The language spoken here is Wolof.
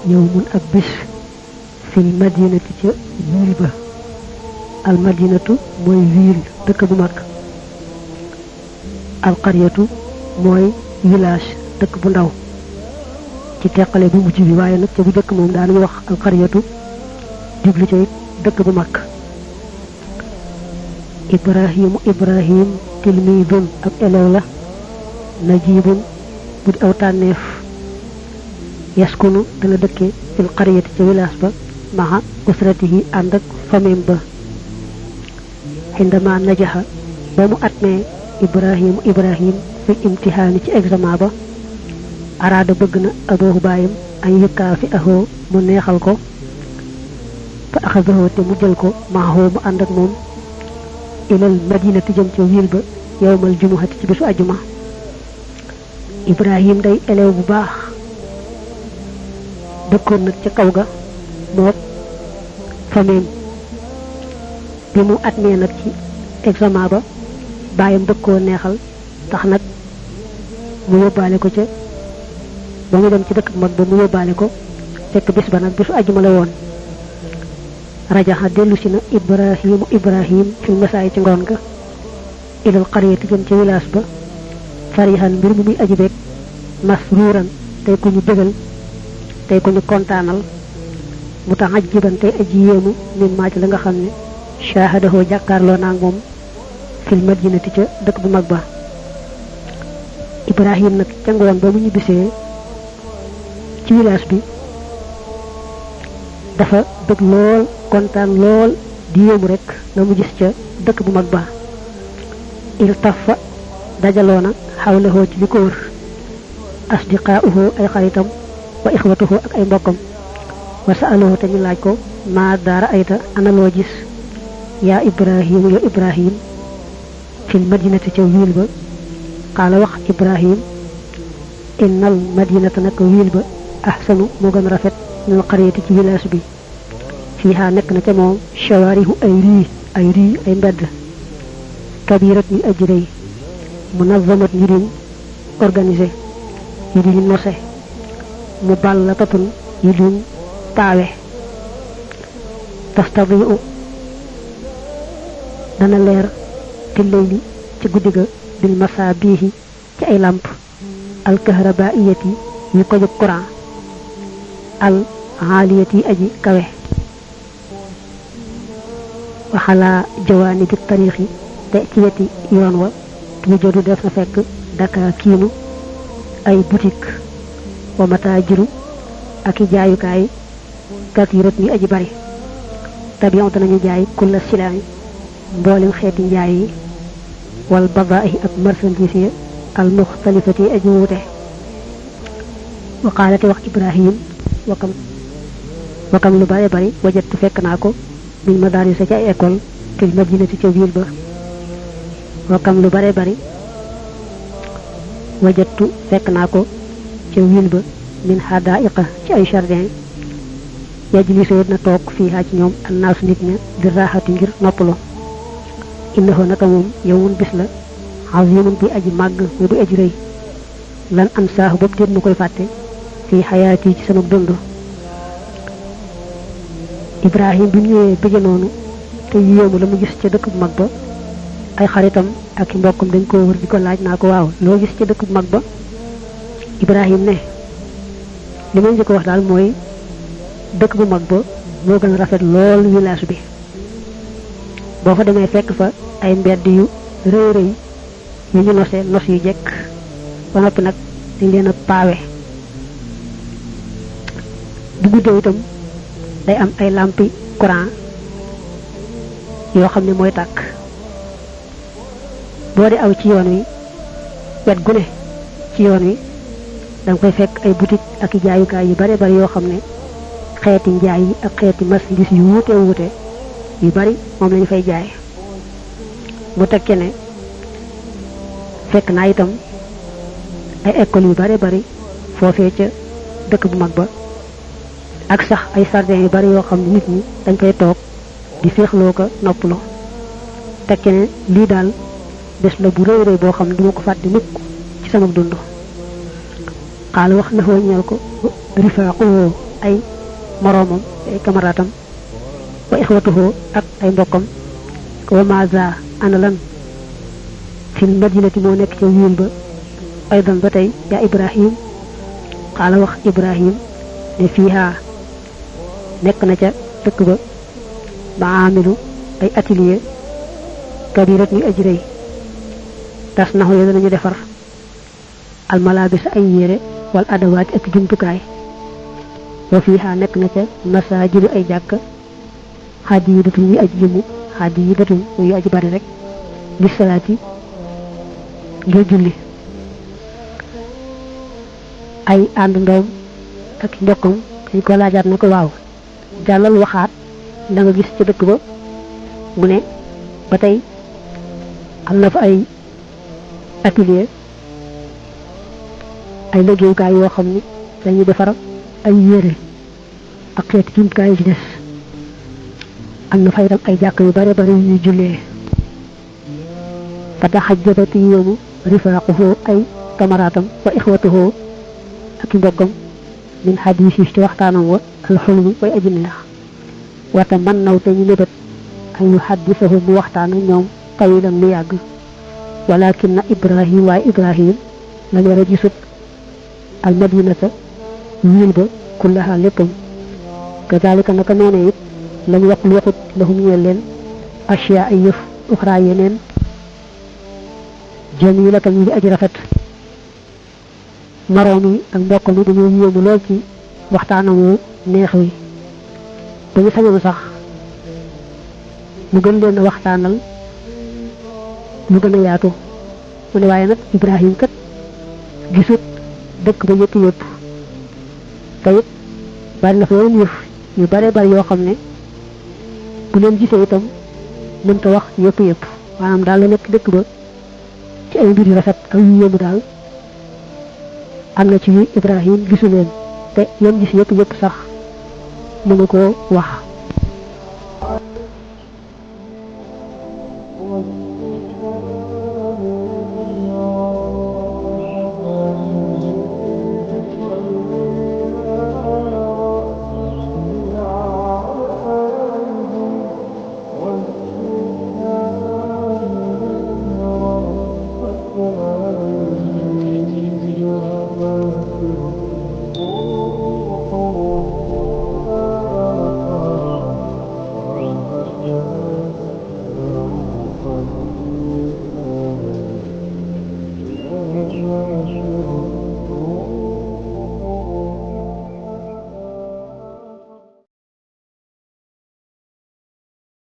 yawmun ak bis fil madinati ca ville ba al madinatu mooy ville dëkk bu mag al qaryatu mooy village dëkk bu ndaw ci teqale bu mujj bi waaye nag ca bu dëkk moom daanañu wax al qaryatu jublu ca dëkk bu mag ibrahim tilmidun ab elew la najibun bu di aw tànneef yaskunu dana dëkke fil qaryati ca village ba maha usratihi ànd ak famem ba indama najaha ba mu atmee ibrahim fi imtihaani ci examen ba araada bëgg na aboohu baayam añ yëkkaa fi ahoo mu neexal ko fa axadahoo te mu jël ko maahoo mu ànd ak moom ilal madinati jëm ca ville ba yawmal jumuhati ci bisu ajuma ibrahim day elew bu baax dëkkoon nag ca kaw ga mook famem bi mu atmee nag ci examen ba baayam bëgg koo neexal tax nag mu yóbbaale ko ca ba mu dem ci dëkk bu mag ba mu yóbbaale ko fekk bis ba nag bisu ajuma la woon rajaxa dellu si na ibrahim fil masaay ci ngoon ga ilal qaryati jëm ci village ba farihan mbir mu muy aji beeg masruuran tey ku ñu bégal tey ku ñu kontaanal mu tax aj jiban tey aji yéemu min maa ci la nga xam ne shahadahoo jàkkaarloo naa moom fil madinati ca dëkk bu mag ba ibrahim nag ca ngoon ba mu ñu bisee ci village bi dafa bëgg lool kontaan lool di yéemu rek la mu gis ca dëkk bu mag ba il tafa dajaloo na xawlehoo ci li ko wër asdiqaauhu ay xaritam wa ixwatuhu ak ay mbokkam wa sa'aluhu te ñu laaj ko maa daara ayta ana loo gis yaa ibrahim yow ibrahim fil madinati ca wiil ba qaala wax ibrahim innal madinata nag wiil ba ahsanu moo gën rafet minal qaryati ci village bi fiiha nekk na ca moom shawaarihu ay rii ay mbedd kabirat ni aji rëy munazamat ñu diñ organisé ñu diñ nose mu bal la tatun ñu diñ taawe tastabiu dana leer fi layli ci guddi ga bil masaabihi ci ay lamp al kahrabaiyati yu ko jóg courant al aaliyati aji kawe waxalaa jawaani bi tariixi te ci weti yoon wa tu jodu def na fekk daka kiinu ay boutique wa mataajiru ak i jaayukaay kasirat ni aji bari tabion danañu jaay kulla silaami mboolem xeeti njaay yi wal badaa'i ak marchandise yi al muxtalifati aji wuute wa qaalate wax ibrahim wakam lu bare bari wajatu fekk naa ko min madaarisa ci ay école fil madinati ca ville ba wakam lu bare bari wajatu fekk naa ko ca ville ba min hadaiqa ci ay jardin yajlisu na toog fii ci ñoom annaasu nit ña di raaxati ngir noppalu innahu naka moom yawmun bis la azimun bi aji màgg mu bi aji rëy lan am saahu bopp déet mu koy fàtte fii xayaati ci sama dund ibrahim bi mu ñëwee bëgge noonu te yéemu la mu gis ca dëkk bu mag ba ay xaritam ak i mbokkam dañ koo wër di ko laaj naa ko waaw loo gis ca dëkk bu mag ba ibrahim ne li ma njëkk wax daal mooy dëkk bu mag ba moo gën a rafet lool village bi boo fa demee fekk fa ay mbedd yu rëy rëy yu ñu nose nos yu jekk ba noppi nag dañ leen a paawe bu guddee itam day am ay lampi courant yoo xam ne mooy tàkk boo di aw ci yoon wi wet gu ne ci yoon wi danga koy fekk ay boutique ak i jaayukaay yu bare bari yoo xam ne xeeti njaay yi ak xeeti marchandise yu wuute yu bari moom lañu fay jaay mu tekke ne fekk naa itam ay école yu bare bari foofee ca dëkk bu mag ba ak sax ay jardin yu bari yoo xam ne nit ñi dañ koy toog di féexloo ko noppaloo tekke ne lii daal bés la bu rëy rëy boo xam ne duma ko fàtte mukk ci sama dund xaala wax na foo ñeel ko rifaaquhu ay moroomam ay kamaratam wa ixwatuhu ak ay mbokkam wa maza ana lan fil madinati moo nekk ca wiil ba aydan ba tey yaa ibrahim xaala wax ibrahim ne fiiha nekk na ca dëkk ba maamilu ay atelier kabirat yu ajrëy tas naxu yo danañu defar almalabis ay yére wal adawaati ak jumtukaay wa fiiha nekk na ca masaajidu ay jàkk xadiidatun yu aji jëmu xadiidatun yu aji bari rek li salaati ngir julli ay ànd ndoom ak mbokkam dañ ko laajaat ne ko waaw jàllal waxaat la nga gis ci dëkk ba mu ne ba tey am na fa ay atelier ay liggéeyukaay yoo xam ni dañuy defar ay yére ak xeeti jumtukaay yi ci des am na fa itam ay jàkk yu bare bare yu ñuy jullee fa taxajjabati yoomu rifaaquhu ay kamaraatam wa ixwatuhu ak i mboggam min xadiis yi ci waxtaanam wa alxulmi way aji neex wata man naw te ñu mébét ay yu xaddisahu mu waxtaan ak ñoom tawilan lu yàgg walakin na ibrahim waaye ibrahim la yara gisut al madinata wiil ba kullaha léppam kazalika naka noone it lañ waxul waxut lahum ñeel leen ashya ay yëf uxraa yeneen jamilatan yi di aji rafet maroom yi ak mbokk mi dañoo yéemu lool ci waxtaanam wu neex wi dañu sañoon sax mu gën leen a waxtaanal lu gën a yaatu mu ne waaye nag ibrahim kat gisut dëkk ba yëpp yëpp te it bari na fa yeneen yëf yu bare bari yoo xam ne bu leen gisee itam mënta wax yëpp yëpp maanaam daal la nekk dëkk ba ci ay mbir yu rafet ak yu yéemu daal am na ci yu ibrahim gisu leen te yam gis yëpp yëpp sax mënu koo wax Thank you.